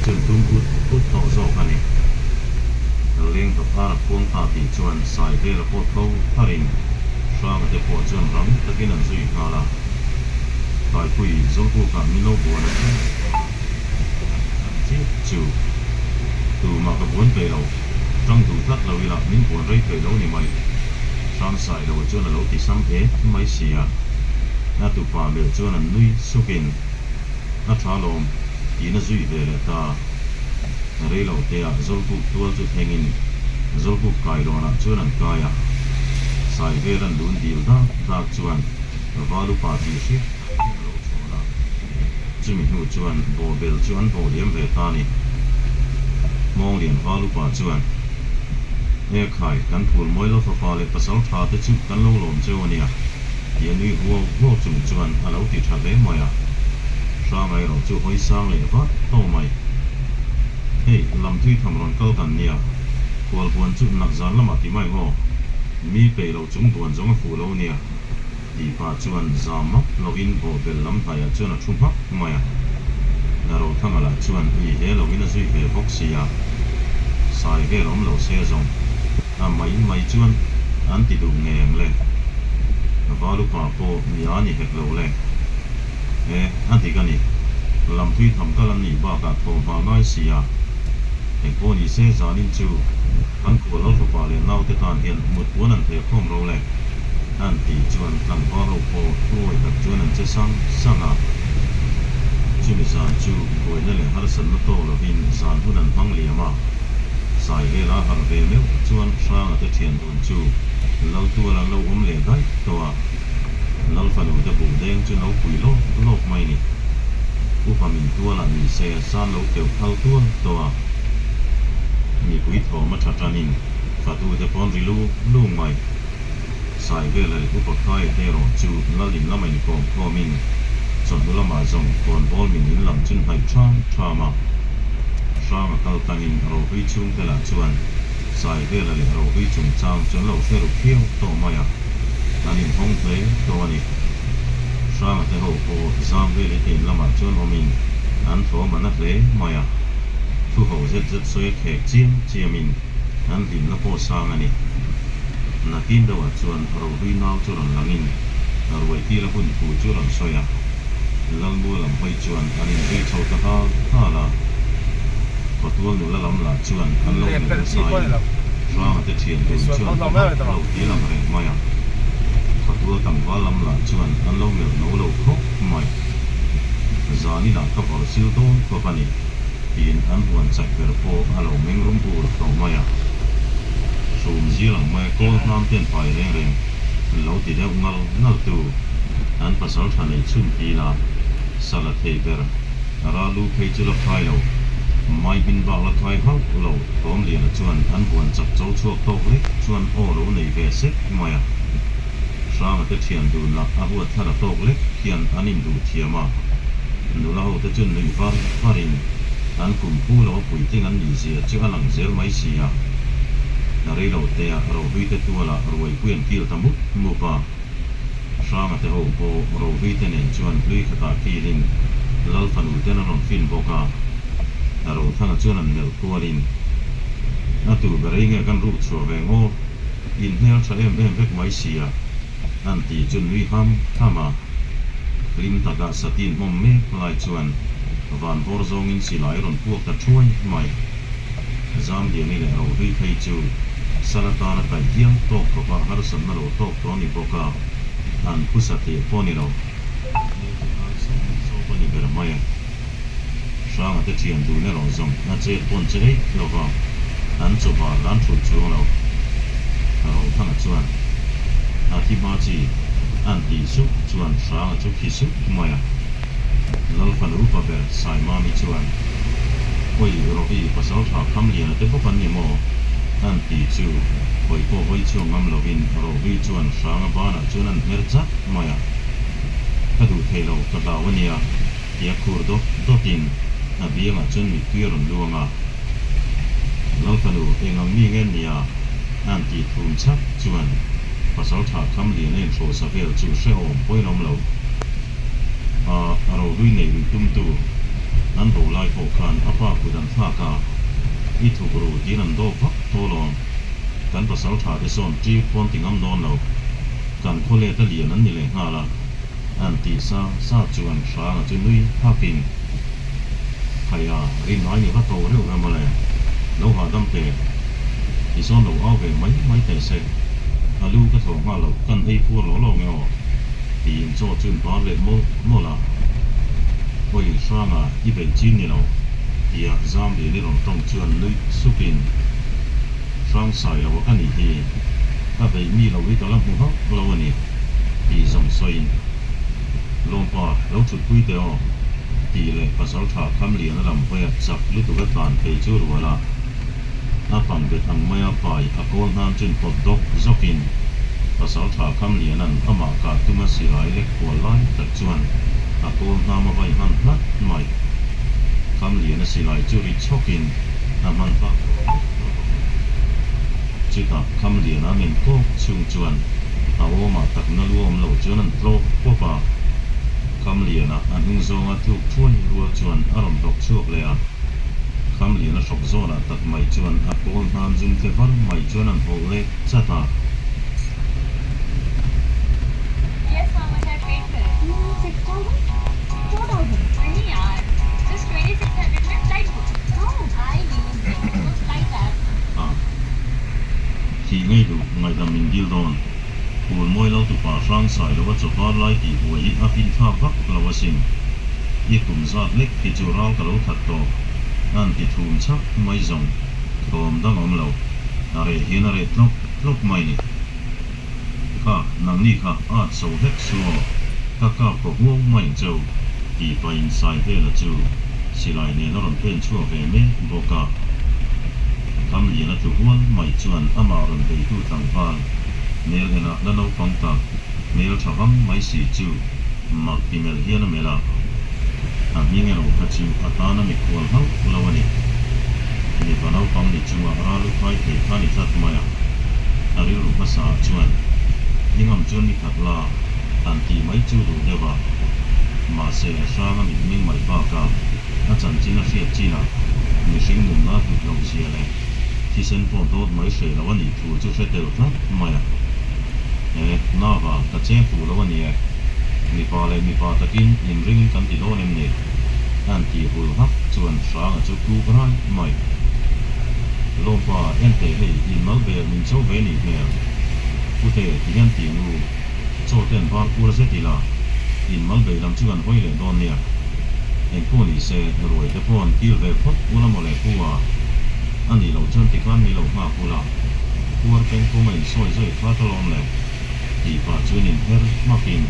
chu an tum ut ut tawh zawk a ni. Leng dawt ar a khuang ta tih chuan sai vela pawh tho tharin Hranga te pawh chuan rang takin an zui nghal a. Taipui Zawlbukah min lo buan a tum dawn a, an ti tan chiah chu. Tumah ka buan peih lo, tang duh tlat lo ila min buan rei peih lo ni mai. Hrang sai lo chuan a lo ti sam et mai si a. A tupa melh chuan an nui sukin a tha lawm tiin a zui ve leh ta. Reilo teah Zawlbuk tual chu thlengin Zawlbuk kailawnah chuan an kai a. Sai vel an lun dil dak dak chuan Valupa tih hriat tak hian a lo chhawn a. Chumi hnu chuan bawhbel chu an bawh liam ve ta a ni. Hmawnglian Valupa chuan, E khai, kan phul mawi lo fapa leh pasal tha te chu kan lo lawm cheu a nia, tia nui huau huau chung chuan a lo ti tha hle mai a. Hranga erawh chu hawi sang leh vat tawh mai. Hei, lam thui tham rawn kal kan nia, khualbuan chu nak zan lamah ti mai maw? Mi peih lo chung buan zawng a fuh lo nia. Tih pah chuan zam map lovin bawhbel lam hnaiah chuan a thu hmak mai a. Rothanga lah chuan i he lovin a zui ve bawk si a, sai vel awm lo se zawng a mai mai chuan an ti duh ngeng le. Valupa pawh mi a ni hek lo le. E, a dik a ni. Lamthui tham kal an nih bakah thawhhma ngai si a. Engpawh ni se zanin chu kan khual Lalfapa leh naute tan hian mut puan an theh khawm ro le. An tih chuan tlangval ho pawh thuawi tak chuan an che sang sang a. Chumi zan chu buaina leh harsatna tawk lovin zan hun an hmang liam a. Sai vela harh ve meuh chuan Hranga te thian dun chu Lal tual an lo awm leh daih tawh a. Lal fanu te buh deng chu lo pui lawk lawk mai ni. Upa min tualah ni se san lo keuh phal tual tawh a. Mipui thawm a tha tanin fatu te pawn ri lu lu mai. Sai vela leh Upa Khaia te erawh chu Lal in lama inkawm khawmin chawhnu lamah zawng khawnbawl min in lam chu hnaih ṭham ṭham a. Hranga kal tlangin Rohlui chhungte lah chuan Sai vela leh Rohlui chungchang chu an lo hre ru phiau tawh mai a, an inhawng hle tawh a ni. Hranga te ho pawh zam veli te in lamah chuan awmin an thawm a na hle mai a, thu ho zet zet sawi a khek chiam chiamin an hlimna pawh sang a ni. Nakin deuhah chuan Rohlui nau chu rawn langin ruai tila hun thu chu rawn sawi a, Lalmua lam hawi chuan an inzui chho ta nghal nghal a. Khawtual nula lam lah chuan an lo melh nasain Hranga te thian dun chuan ka hauh lo ti lang reng mai a. Khawtual tlangval lam lah chuan an lo melh no lo khawp mai. Zaninah ka vawrh sil dawn khawp a ni. Tiin an huan chak ber pawh a lo meng rum ur tawh mai a. Hrum zir ang mai kawl hnam ten pai reng reng lo ti deuh ngal ngal tu an pasal tha nei chhun ti la sala thei ber ra lu phei chu la khai lo mai hmin bak la khai hauh lo Thawmliana chuan an huan chak cho chhuak tawk lek chuan aw lo nei ve sek mai a. Hranga te thian dun lah a huat thar a tawk lek hian an induh thiam a. Nula ho te chu nuih var varin an kum pu lo a puitling an nih zia chu a lang zel mai si a. Reilo tea Rohlui te tualah ruaipui an kil ta mup mup a. Hranga te ho pawh Rohlui te nen chuan hlui khatah kilin Lal fanu ten an rawn fin bawk a. Rothanga chuan an melh kualin a tu ber ei nge kan ruk chhuah ve ngaw in hmel tha em em vek mai si a. An ti chu nui ham ham a, hlim taka satin hmawm mek lai chuan van bawr zawngin silai rawn puak ta thuai mai. Zamliani leh Rohlui phei chu sal atana kaih hial tawk khawpa harsatna lo tawk tawh a ni bawk a, an phu satliah pawh a ni lo. Hmel chu kai sawp sawp a ni ber mai a, Hranga te thian dun erawh zawng a chet pawn che eih lo va, an chawhvar lan thulh chuang lo. Rothanga chuan a thi hma chi an tih sup chuan Hranga chu khi sup mai a. Lalfanu upa ber Saimami chuan, Awi Rovi pasal tha Khamliana te bawk an ni maw? an ti chu hawi pawh hawi chhuak ngam lovin Rovi chuan Hranga banah chuan an hmer chat mai a. Ka duh thei lo, ka hlau a nia. Tia khur dawt dawtin a biangah chuan mittui a rawn luang a. Lalfanu eng ang mi nge nia an tih thum chhak chuan pasal tha kham lian a inhrawsa vel chu hrehawm pawhin a awm lo. A rohlui nei lui tumtu An bo lai pawh khan a pa kut an thlak a, I thuk ru tiin an dawp vak tawh lawm. Kan pasal tha te sawn ṭik pawn ti ngam dawn lo. Kan khaw let a lian an ni leh nghal a, an tih sa sa chuan Hranga chu nui hakin, Khaia, rin ngai ni va to reuh ve mawle, lo hahdam teh. Ti sawn lo au ve mai mai teh se. A lu ka tho nghal loh, kan ei puar lo lo nge aw? Tiin chaw chu in bar leh mawlh mawlh a. Awi Hranga i beih chin ni lo, tia Zamlian i rawn tawng chuan nuih sukin, Hrang sai lo a ka nih hi, ka beih mi lo hi ka la hmu hauh lo a ni, tih zawng sawiin, Lawmpa, lo thutpui teh aw, tih leh Pasaltha Khamliana lam hawia chak lutuk a tlan phei chu rual a. A pang bet ang maia pai a kawl hnan chun pawt dawk zawkin Pasaltha Khamliana'n amah kah tuma silai lek kual lai tak chuan a kawl hnam a vai hman hlat mai. Khamliana silai chu ri chhawkin a hman tlak tawh lek lo bawk a. Chutah Khamliana men kawk chhung chuan a awmah takna lu awm lo chuan an tlawk pawp a. Khamliana a hnung zawnga tluk thuai rual chuan a rawn hlawk chhuak leh a. Khamliana hrawk zawnah tak mai chuan a kawl hnan zum tle var mai chuan an hawlh leh chat a. A thih ngei duh ngaihdam min dil dawn. Phul mawi lo tupa hrang sai lo a chawpar lai tih buai hi a finthlak vak lo asin. I kum zat lek hi chu ral ka lo that tawh. An ti thum chhak mai zawng. Thawm dang awm lo. A reh hian a reh tlawk tlawk mai ni. Kha, nangni kha at so hlek su aw. Ka kap kaw huau mai ang cheu, tih pahin Saivela chu silai nen a rawn pen chhuak ve mek bawk a. Khamlian a tlu hual mai chuan amah rawn beitu tlangval hmel enah la naupang tak hmel tha vang mai si chu mak ti melh hian a melh a. A hming erawh kha chu a tana mikhual hlauh lo a ni. Mipa naupang ni chunga ral u khai thei kha ni tlat mai a. A rilru hmasa ah chuan i ngam chuan mi khat la han tih mai chu duh deuh a. Mahse hranga mitmeng mai bakah a chanchin a hriat chinah mihring nunna hlut loh zia leh thisen pawh dawt mai hreh lo a nih thu chu hre tel tlat mai a. He Nava ka cheng fuh lo a ni e. Mipa leh mipa takin inring kan ti dawn em ni? An tih hul hak chuan Hranga chu kuk rai mai. Lawmpa, enteh hei inmal vel min cho ve nih hmel. Pute, ti hian tih nu. Chaw ten var puar zet ila, inmal bei lam chu kan hawi leh dawn nia. Engpawh ni se, ruai te paw'n kil ve phawt ula maw le pu a, a nih loh chuan tikhan mi lo nghak ula, puar peng pawng a insawi zawi kha ta lawm le, tih pah chuan inher hmakin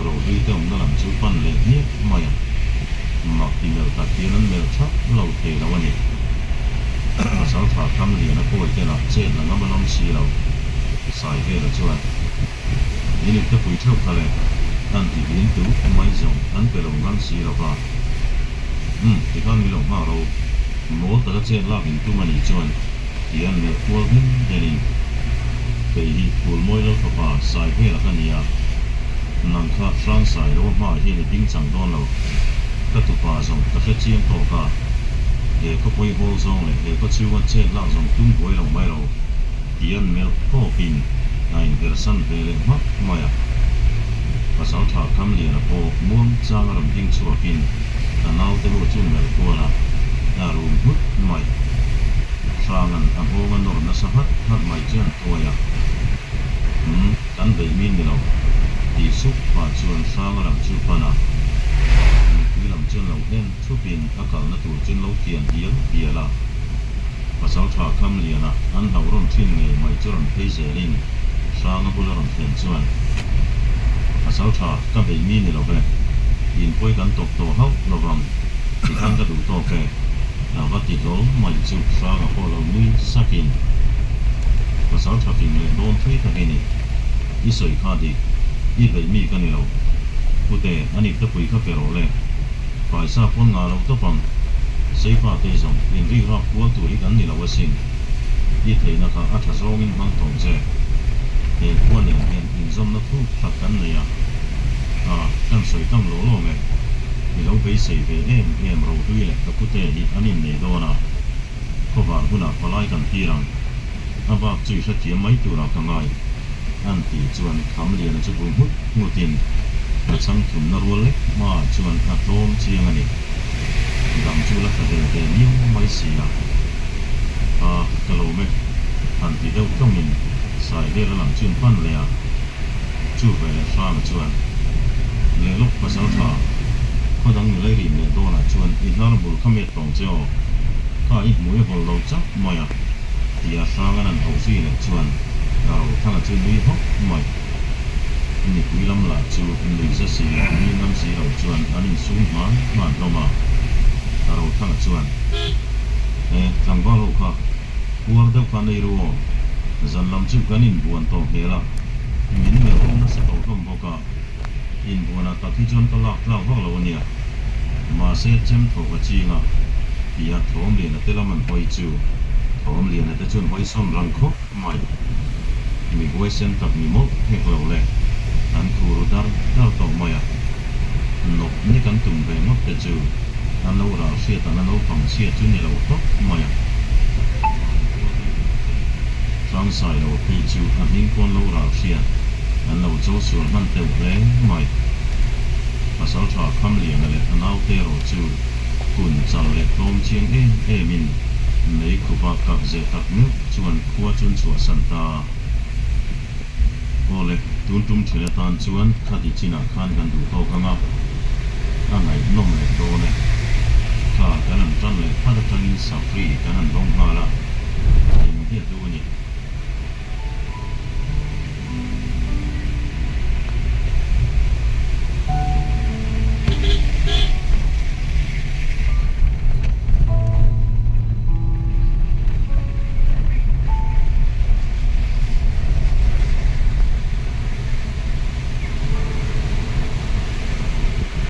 rohlui te awmna lam chu pan leh hmiah mai a. Mak ti melh tak hian an melh thap lo thei lo a ni. Pasaltha Khamliana pawi te lah chet la ngam an awm si lo, Saivela chuan. In ipte pui theuh kha le, an ti vin tu mai zawng an pe lo ngam si lo va. Umm, tikhan min lo nghak ro, mawl taka chet lak in tum a nih chuan ti an melh kual den den in, Kei hi Phulmawi Lalfapa Saivela ka ni a, nang kha hrang sai lo a hmaah hian i ding chang dawn lo, ka tupa zawng ka hre chiang tawk a, he khawpawi hawl zawng leh he khaw chhunga chet lak zawng tum buai lo mai ro. Ti an melh tawpin a inhersan ve leh hmak mai a. Pasaltha Khamliana pawh muang chang a rawn ding chhuakin a naute ho chu melh kual a, a rum nghut mai. Hranga'n a nghawng a nawr nasa hat hat mai chuan tuai a, Umm, kan beih min ni lo, tih sup pah chuan Hranga lam chu pan a, mipui lam chuan lo en thupin a kalna tur chuan lo kian hial hial a. Pasaltha Khamliana an hlauh rawn thin ngei mai chu rawn phei zelin Hranga bula rawn thlen chuan, Pasaltha, ka beih mi ni lo ve, inpawi kan tawp tawh hauh lo vang, tikhan ka duh tawk e, a va ti hlawl mai chu Hranga pawh lo nui sakin, Pasaltha fing leh dawn thui tak i ni, i sawi kha dik, i beih mi ka ni lo, Pute, a nipte pui kha pe rawh le. Faisa pawn ngah lo tawp ang. Seifa te zawng inrik rap kual tur hi kan ni lo asin. I theihna kha a tha zawngin hmang tawng che. He khua nen hian inzawmna thuk tak kan nei a. A, kan sawi tlang lo lawm e. I lo beisei ve em em Rohlui leh ka pute hi an innei dawn a, khawvar hunah palai kan tir ang. A bak chu i hrethiam mai turah ka ngai. An tih chuan Khamliana chu bu nghut nghutin a chhang thumna rual lek hmaah chuan a tlawm chiang a ni. Dang chu la thlahlel ve miau mai si a. A, ka lawm e, han ti deuh tawngin Saivela lam chu in pan leh a. Chu veleh Hranga chuan, Leh lawk pasal tha, khaw dang nula i rim leh dawnah chuan i hnar bul kha met tawng che aw, kha i hmui a hawlh lo chauh mai a, tia Hranga'n an auh zui leh chuan Rothanga chu nui hawk mai. Mipui lam lah chu nui za si leh nui ngam si lo chuan an insum hman hman hlawm a. Rothanga chuan, E, tlangval ho kha, puar deuh kha nei ru aw, zan lam chu kan inbuan tawh hmel a, min melh rum nasa tawh hlawm bawk a, inbuanah tak hi chuan ka lak tlak vak lo a nia. Mahse, chem thaw ka ching a, tia Thawmliana te lam an hawi chu Thawmliana te chuan hawi sawn rang khawp mai. Mi huaisen tak ni mawlh hek lo le, an khu ru dar dar tawh mai a. Nawp nek an tum ve ngawt te chu an lo ral hriat ang a naupang chhia chu ni lo tawp mai a. Tlangsai lo phei chu a hming pawn lo ral hriat an lo cho sual hman teuh hle mai. Pasaltha Khamliana leh a naute erawh chu kun chal leh tlawm chiang em emin mei khupa kap zeh tak meuh chuan khua chun chhuahsan ta. Aw le, tun tum thin atan chuan khati chinah khan kan duh tawk ang a, a ngaihnawm leh dawn e. Kha kan han tan leh phat atangin safri kan han dawng nghal a, hlim hi a hlu a ni.